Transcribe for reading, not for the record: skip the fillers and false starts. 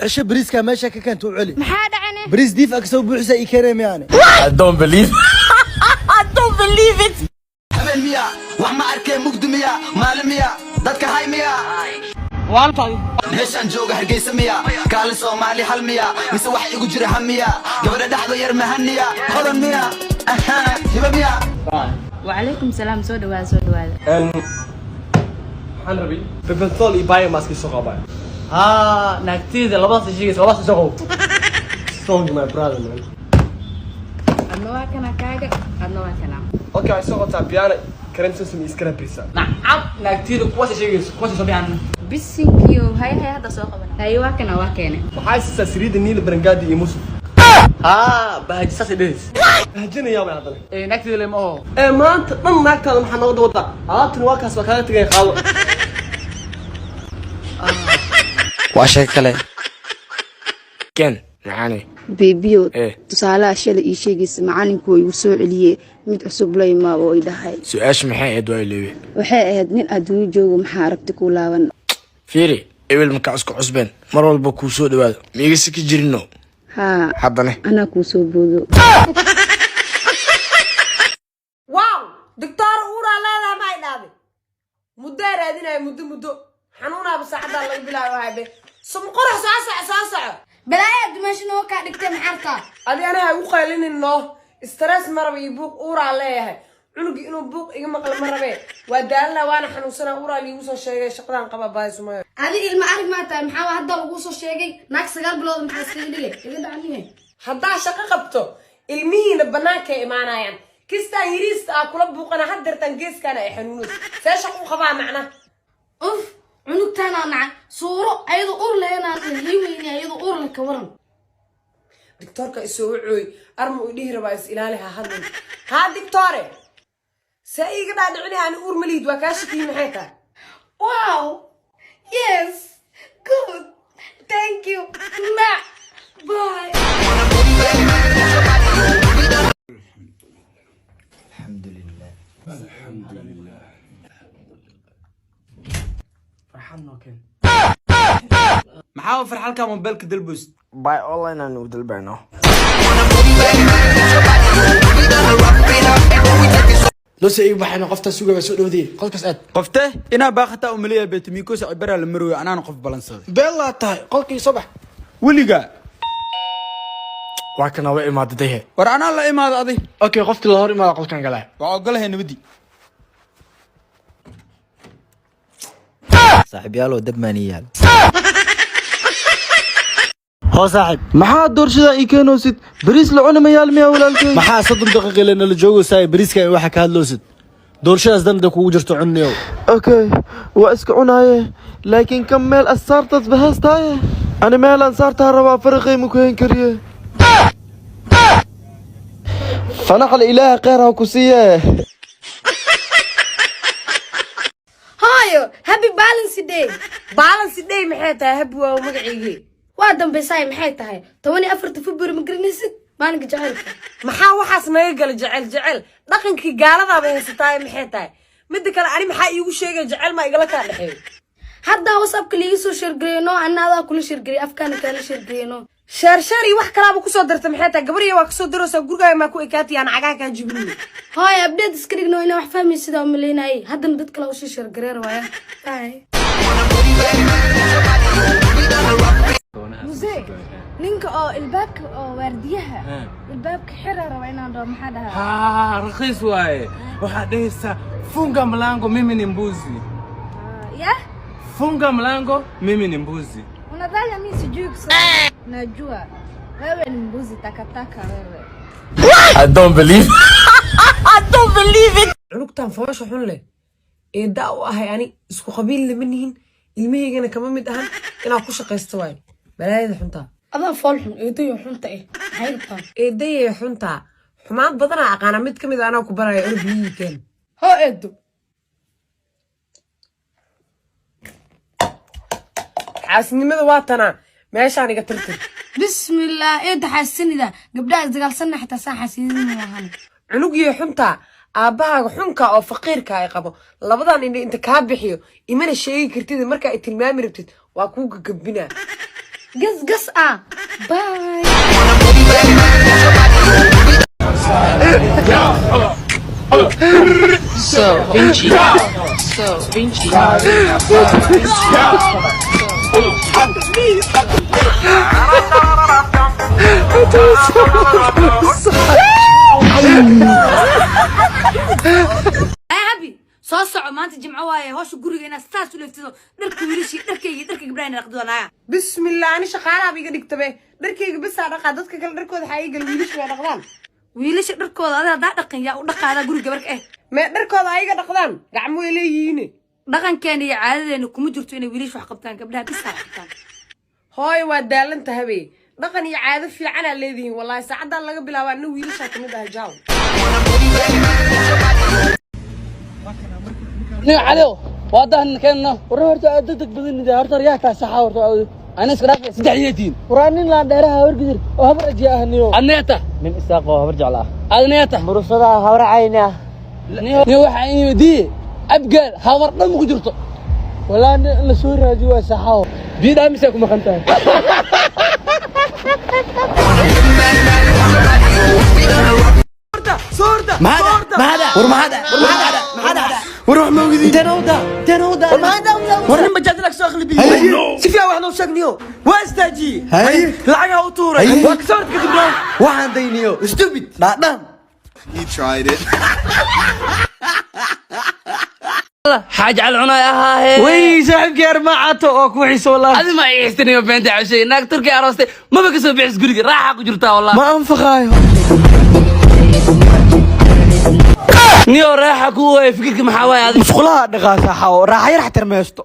Cisho, bariiskaa meesha ka keenta u celi. Maxaa dhacane? Bariis diif a kasoo buuxisa ii keenay miyaane? I don't believe. I don't believe it. Habeen miya? Wax ma arkee. Mugdi miya? Maalin miya? Dadka hay miya? Meeshaan jooga Hargeysa miya? Kaali Soomaali hal miya mise wax igu jira ham miya? Gabadha dhexda yar mahaniya? Hodan miya? Aha, hiba miya? Wacalaykum salaam, soo dhawaada, soo dhawaada. Waxaan rabay Bepantol iyo biomask soo qabay. Haa, naagtiyda labadaas sheegaysa, labadaas soo qow. Strong, my brother, man. Adna waa kana kaaga, adna waa kana. Okay, waxay soo qabtaa piano kareem soo sameeyay iskala brisa. Nacam, naagtiyda kuwaas sheegaysa, kuwaas soo bixan. Bisinkiyo, hay hay, hadda soo qabana. Hay, waa kana, waa keene. Waxay siisaa saliidda niil barangadi iyo musuf. Haa, bahaji saasay dhehaysa. Bahajinayaa bay haddana. Ee, naagtiyda le ma oho. Ee, maanta dhan naagtaada maxaa nooga dawadaa? Alaabtani waa kaas, waa kaaga tagay, qaado. Waa sheeko kale. Ken macaani. Beebiyo. Eh. Tusaalaha shalay ii sheegaysa macalinku waa igu soo celiyey, mid cusub la imaabo oo i dhahay. Su-aasha maxay ahayd? Waa iloobe. Waxay ahayd, nin adduunyo joogo maxaa aragti ku laaban? Fiiri, ebel markaa isku cusbeen, mar walba kuu soo dhawaado miiga siki jirino. Haa. Haddane anaa kuu soo boodo. Wow, doctor, uuraa leedaha ma ay dhahday? Muddaa raadinaya, muddo muddo xanuunaaba saacaddaa laga bilaayo haybe sum qorax. Soo soco, soo soco. Balaayaa dumaasho noo kaa dhigtay, maxaa rabtaa? Adi anaha igu qaylinin noo, stress maraba iyo buuq. Uuraa leeyahay, cunugii inuu buuq iga maqla ma rabee. Waa daalana, waana xanuunsana. Uuraa liigu soo sheegay, shaqadaan qaba baaysumayo. Adi ilma arag maa tahay? Maxaa waa hadda laguu soo sheegay? Naag 9 bilood maxaa iskaga dhigay? Iga dhacniye. Haddaa shaqo qabto, ilmihiina bannaankay imaanayaan. Kistaan yiriista ah kula buuqana, haddeertaan geeskaana ay xanuunayso. See shaqo u qabaa macna? Uf, cunugtaanaa nacay suuro ayadoo ur leheenaan hii weyne, ayadoo ur leh ka waran. Doctoorka isoo wacooy, arma uu dhihi rabaa is ilaali, ha hadlin. Haa doctore, see iiga dhaadhicini ani uur ma lihid? Waa kaa shakiyey, maxay tahay? Wow, yes, good, thank you ma, bye. Alxamdulilah. Alxamdulilah. Farxad noo keen. Maxaa farxalka mobilka dalbus? By online aan u dalbayno. Loo soo iig baxayno, qoftaa sugaya waa soo dhowdiyey, qolkaas aad. Qofte inaa baaqataa umaleeya beetumikosa cibaraa la marooyo, anaana qof balansaday. Beellaa tahay, qolkii soo bax. Weliga. Waa kana, waa imaada dahe. War anaa la imaada adi. Okay, qofkii la hor imaada qolkan galaa. Waa ogolahay nabadii. Saaxiibyaalow, dab maaniyaal. Hoo saaxiib. Maxaa doorshada ii keenoosid? Bariis la cuni mayaal miya, walaalkey? Maxaa 30 daqiiqa ile nala joogaysaa? Bariiska waxa ka hadloosid, doorshadaas danda kugu jirto cunniyow. Okay, waa iska cunaaye, laakiin kan meel asaartaas bahaastaaye, ani meelaan saartaa rabaa, faraqay ma ku hayn kariye. Fanaxal, ilaaha kheyr ha ku siiye. Hooyo, happy balance day. Balance day maxay tahay? Happy waa magaciygii. Waa dambaysaay, maxay tahay? 14-ta February ma garanaysid? Maalinka jacaylka. Maxaa waxaas naga gala? Jecel jecel, dhaqankii gaaladaaba haysataay, maxay tahay? Midda kale, ani maxaa iigu sheegay? Jecel maa igala kaa dhexeeyo? Haddaa WhatsAppka liiga soo share gareyno, anna adaa kula share garey, afkaana kaala share gareyno. Share share iyo wax kalaaba kusoo darta, maxay tahay? Gabarya waa kasoo daraysaa, gurigaaga maa ku ekaatiyaan, cagaha kaa jibiniyo. Hooy, update iska dhigno, inaa wax fahmay sidaa umaleynayay, haddana dad kale usii share gareer waaya. Bye. Muse, ninka oo ilbaabka oo waardiyaha ilbaabka xira raba inaan dhaho, maxaa dhahaa? Ah, raqiis waaye. Waxaad dhahaysaa, "Funga mlango, mimi ni mbuzi." Ya. Funga mlango, mimi ni mbuzi. Unadhani mimi sijui Kiswahili? Najua wewe ni mbuzi, takataka wewe. I don't believe. I don't believe it. Cunugtan foosha xun leh eeddaa u ahay, ani isku qabiil lama nihin, ilmahaygana kama mid ahan. Inaad ku shaqaysto waayo, balaayada xuntaa. Adaa fool xun, eedayo xunta eh, maxay rabtaa? Eedayay xuntaa, xumaan badanaa aqaana, mid ka mid a anaa ku baraya. Orod, biyihii keen. Hoo eedo. Xaasidnimada waa tanaa, meeshaan iga tirtir. Bismillah, eedo, xaasinida gabdhaha isdagaalsanna xitaa saa xaasidin maahan. Cunugiyo xuntaa. Aabbahaaga xunka oo faqiirka ay qabo, labadan indhe inta kaa bixiyo, imana sheegi kartid. Marka ay tilmaami rabtid, waa kuu gagabinaa. Gas gas ah, bye. So Vinci. So Vinci. Ay habi, soo soco. Maanta Jimco waaye. Howsha guriga inaad saas u leeftido, dharka wiilashii, dharkayga iyo dharka gabdhaha inaad dhaqdoonaya. Bismillah, ani shaqaalaha iga dhigtabe. Dharkayga bisaa dhaqaa, dadka kale dharkooda waxaa iigal wiilashu way dhaqdaan. Wiilasha dharkooda adiga haddaa dhaqan, yaa u dhaqaadaa guriga gabarka eh? Mee dharkooda ayaga dhaqdaan, gacmo way leeyihiin. Dhaqankeena iyo caadadeena kuma jirto inay wiilasha wax qabtaan, gabdhaha bisaa wax qabtaan. Hooyo, waa daalan tahabe. Dhaqan iyo caado fiicanaa leedihiin wallaahi. Saacaddaa laga bilaaba anna wiilashaa kamid ah. Jaaw. Nin caliw waa dahan keenno. War horta aad degdeg badan nidaa. Horta yaa taa saxa horta ana iska dhaaf saddex yeetiin. War nin laan dheeraha habar gidir oo habar ajiya ah niyo. Adneeta Nin Isaaq oo habar jecla ah. Adneeta Murusada habar cayna. Niyo waxa in weydiiye, Abgaal habar dhan ku jirto. Walaa nin la soo raadiyo waa saxaw. Biyo dhaamisay ku maqan tahay. War wax ma ogidin? War nin bajaaj lag soo aqlibiyey. Si fiican wax noo sheegniyo. Waa istaajiyey, lacagaa u tuuray, waa kasoo horta kadibna. Waxaan dayniyo stupid dhaadhaan. He tried it. Xaaj cali cunaay ahaahe. Wey, saaxiibkii armaacato oo ku xiiso wallahi. Adi ma iistaniyo beenta ceshay. Naag Turki aroostay maba kasoo bixis guriga, raaxa ku jirtaa wallah. Ma anfaqaayo. Niyo raaxa ku waay fikirka maxaa waaye adi? Musqulaha dhaqaa saaxawo, raaxa yar xatar meesto.